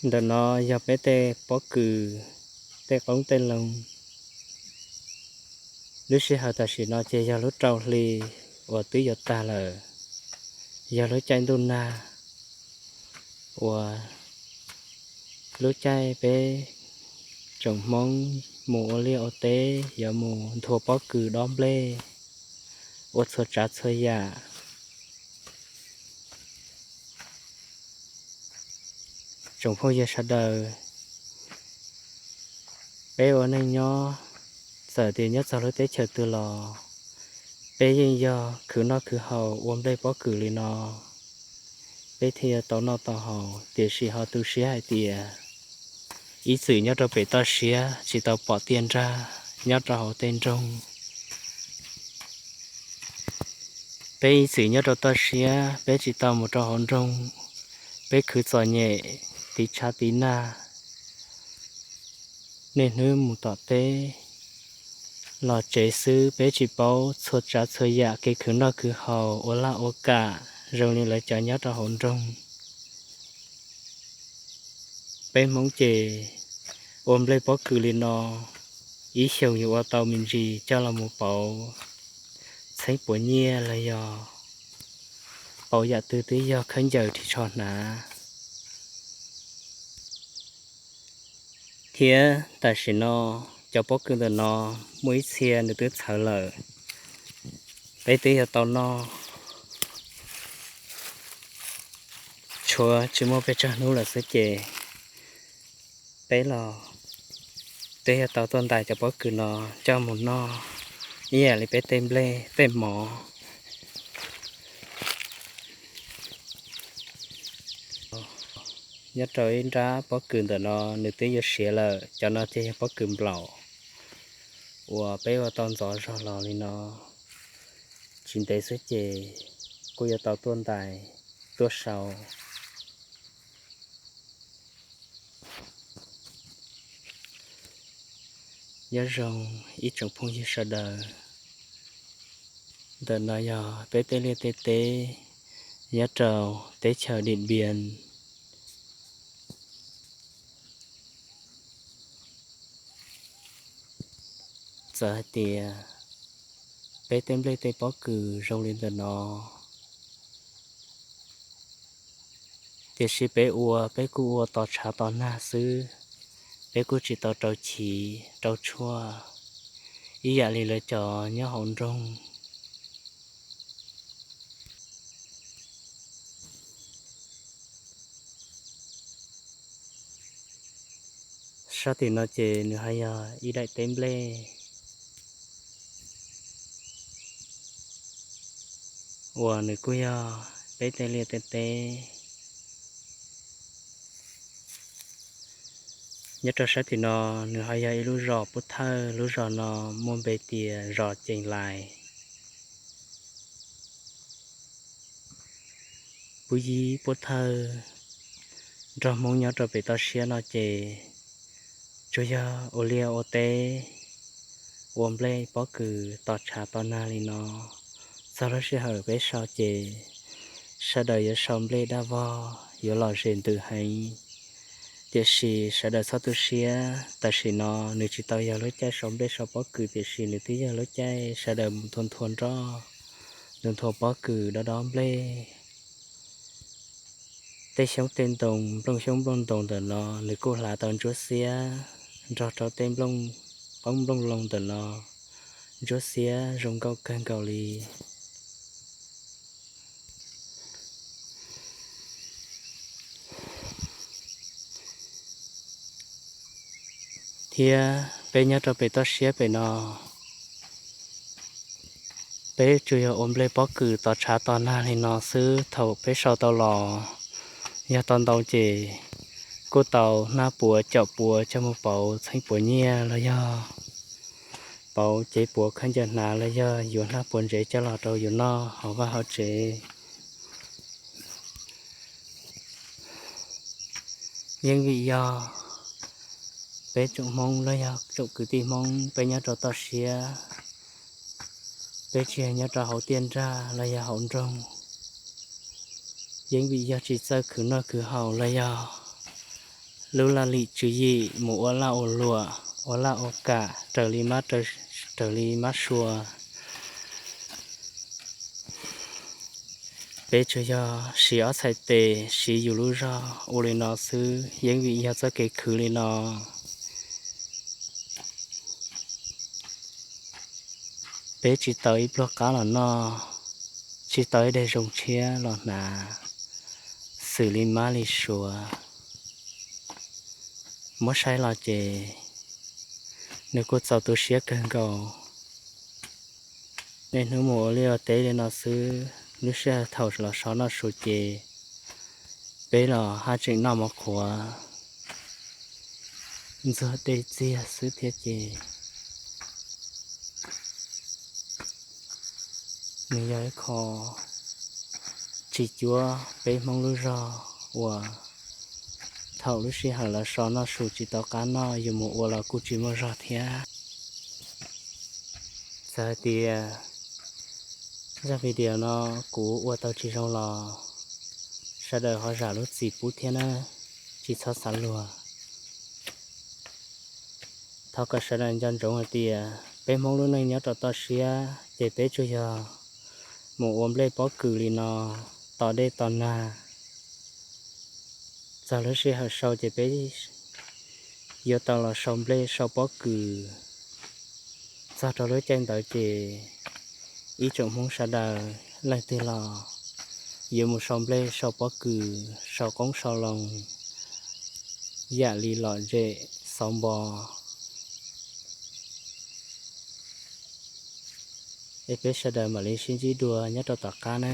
Ntawm no yog peb tej pob kws, tej qoob tej loo. Lub sij hawm tam sim no ces yog lub rau hli uas twb yuav tag lawm, yog lub caij ntuj nag uas lub caij peb tsoom Hmoob mus ua liaj ua teb, yuav mus nthua pob kws dob nplej, ua txhua tsav txhua yam. Tsoom phooj ywg sawv daws, peb ua neej nyob, txawm tias nyob txog lub teb chaws twg los peb yeej yog khwv noj khwv haus ua nplej pob kws li no, peb thiaj yuav tau noj tau haus. Tiam sis ho tu siab hais tias ib txwm nyob rau pem toj siab tsis tau pom tiaj nrag nyob rau hauv tej nroog. Peb ib txwm nyob rau toj siab, peb tsis tau mus rau hauv nroog, peb khwv txom nyem tiv tshav tiv nag, niaj hnub mus tom teb los tsev xwb, peb tsis paub txhua tsav txhua yam kev khwv noj khwv haus, ua laj ua kam zoo li lawv cov nyob rau hauv nroog. Peb Hmoob ces ua nplej pob kws li no, ib xyoos yuav ua tau me ntsis coj los mus pauv txheeb puas nyiaj los yog pauv yam twg twb yog khaub ncaws ris tsho hnav. Thiab tam sim no cov pob kws ntawm no muaj ib txhia nws twb txhawv lawm, peb twb yuav tau noj, tshuav tsis muaj pes tsawg hnub lawm xwb ces peb los twb yuav tau tuaj ntais cov pob kws no coj mus noj ib yam li peb tej nplej tej mov. Nyob rau ib nrab pob kws ntawm no nws twb yuav siav lawm, cov no ces yog pob kws nplaum uas peb ua tau ntxov zog los li no. Tsis ntev xwb ces kuj yuav tau tuaj ntais tuaj sau. Nyob zoo ib tsoom phooj ywg sawv daws, ntawm no yog peb tej liaj tej teb nyob rau teb chaws Điện Biên. Txawm hais tias peb tej nplej tej pob kws zoo li ntawm no, tiam sis peb ua peb kuj ua tos tshav tos nag xwb, peb kuj tsis tau rau chiv rau tshuaj ib yam li lawv cov nyob hauv nroog. Sab tim no ces nws ho yog ib daim teb nplej uas nws kuj yog peb tej liaj tej teb. Nyob rau sab tim no nws ho yog ib lub zos pub thawj, lub zos no muaj npe tias zos Ceem Lais. Pub yib pub thawj nrog Hmoob nyob rau pem toj siab no ces tsuas yog ua liaj ua teb, ua nplej pob kws tos tshav tos nag li no. Txog lub sij hawm peb sau ces sawv daws yuav sau nplej dab vog yuav lom zem ntws heev. Tiam sis sawv daws txhob tu siab, tam sim no nws tsis tau yog lub caij sau nplej sau pob kws, tiam sis nws twb yog lub caij sawv daws mus nthua nthua nroj, nthua nthua pob kws dob dob nplej. Tej xyoob tej ntoo, nplooj xyoob nplooj ntoo ntawm no nws kuj hlav tau ntsuab xiab nrog rau tej qoob nplooj loo ntawm no, ntsuab xiab zoo nkauj kawg nkaus li. Thiab peb nyob rau pem toj siab pem no, peb tsuas yog ua nplej pob kws tos tshav tos nag li no xwb. Thaum peb sau tau los, yog tau ntau ces kuj tau hnab puav caum puav coj mus pauv txheeb puav nyiaj los yog pauv cev puav khaub ncaws hnav los yog yuav hnab puav ntsev coj los rau yus noj hauv vaj hauv tsev. Yeej vim yog peb tsoom Hmoob los yog tsoom kwv tij Hmoob peb nyob rau toj siab, peb tsis yog nyob rau hauv tiaj nrag los yog hauv nroog. Yeej vim yog tsis txawj khwv noj khwv haus los yog lub laj lim tswv yim mus ua laj ua luam, ua laj ua kam raws li mab, raws li mab sua. Peb tsuas yog siv ob txhais tes, siv yus lub zog ua li no xwb, yeej vim yog txoj kev khwv li no. Peb tsis tau ib pluag qab los noj, tsis tau ib daig zoo tshiab los hnav, xws li mab li sua. Muab saib los ces nws kuj txaus tu siab kawg nkaus. Niaj hnub mus ua liaj ua teb li no xwb, lub sij hawm thaum los so noj su ces peb los haj tseem noj mov qhuav ntxuag dej txiag xwb thiab ces nws yog ib qho tsis cuab peb Hmoob lub zog uas thaum lub sij hawm los so noj su tsis tau qab noj, yus mus ua los kuj tsis muaj zog thiab. Txawm hais tias zaj video no kuv ua tau tsis zoo los sawv daws ho zam lub txim pub thiab nawb, tsis txhob xav luag. Thov kom sawv daws nco ntsoov hais tias peb Hmoob lub neej nyob rau toj siab ces peb tsuas yog mus ua nplej pob kws li no, tos dej tos nag. Txog lub sij hawm sau ces peb yuav tau los sau nplej sau pob kws. Txog rau lub caij ntawd ces ib tsoom Hmoob sawv daws leej twg los yuav mus sau nplej sau pob kws, sau qoob sau loo, yam li lom zem xauv npo. Es peb sawv daws mam li sib ntsib dua nyob rau tom qab na.